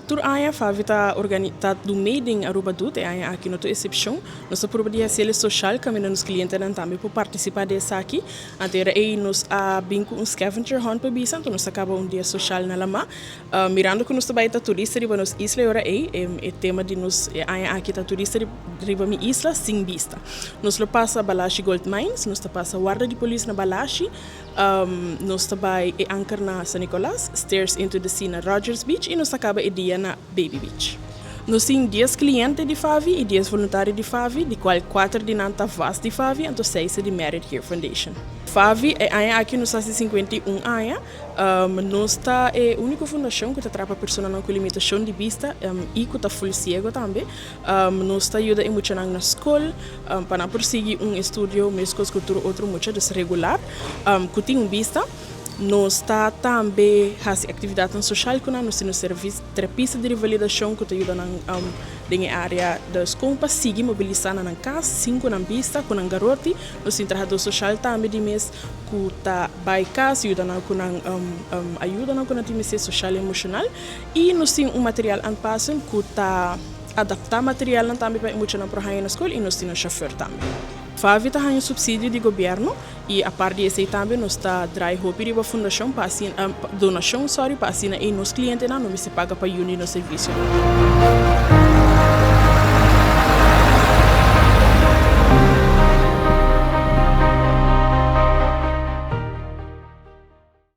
Tur aña FAVI ta organi ta dun mee den Aruba Doet, e aña aki no ta excepcion. Nos ta purba di haci el social caminda nos clientenan tambe por participa den esaki. Anto era ey nos a bin cu un scavenger hunt pa bisa, anto nos a caba un dia social na lama. Mirando cu nos ta bay ta turista riba nos isla e ora ey, e tema di nos e aña aki ta turista riba mi isla sin bista. Nos lo pasa Balashi Gold Mines, nos ta pasa warda di polis na Balashi, Nos ta bai e anker na San Nicolas, Stairs into the Sea na Rogers Beach y nos ta caba e dia na Baby Beach. Nos tin dies cliente di FAVI y dies voluntario di FAVI, di cual cuater di nan ta vast di FAVI anto seis ta di Married Here Foundation. FAVI e aña aki nos haci 51 aña. Nos ta e unico fundacion cu ta traha pa personanan cu limitacion di bista y cu ta full ciego tambe. Nos ta yuda e muchanan na skol pa nan por sigui un estudio meskos ku tur otro mucha, dus regular, ku tin un bista. Nos ta tambe hasi aktividatnan soshal ku nan. Nos tin un servis terapista di revalidashon ku ta yuda nan den e área dus kon pa sigui mobilisá na nan kas sin ku nan bista, ku nan garoti. Nos tin trahadó soshal tambe di mes ku ta bai kas yuda nan ku nan ayudanan ku nan tin mester soshal i emoshonal. I nos tin un material aanpassing ku ta adaptá materialnan tambe pa e muchanan por haña na skol i nos tin un shofèr tambe. FAVI ta haña supsidio di gobièrnu i apart di esei tambe nos ta drai hopi riba fundashon pa asina, donashon, sorry, pa asina ei nos klientenan no mester paga pa yu di nos servisionan.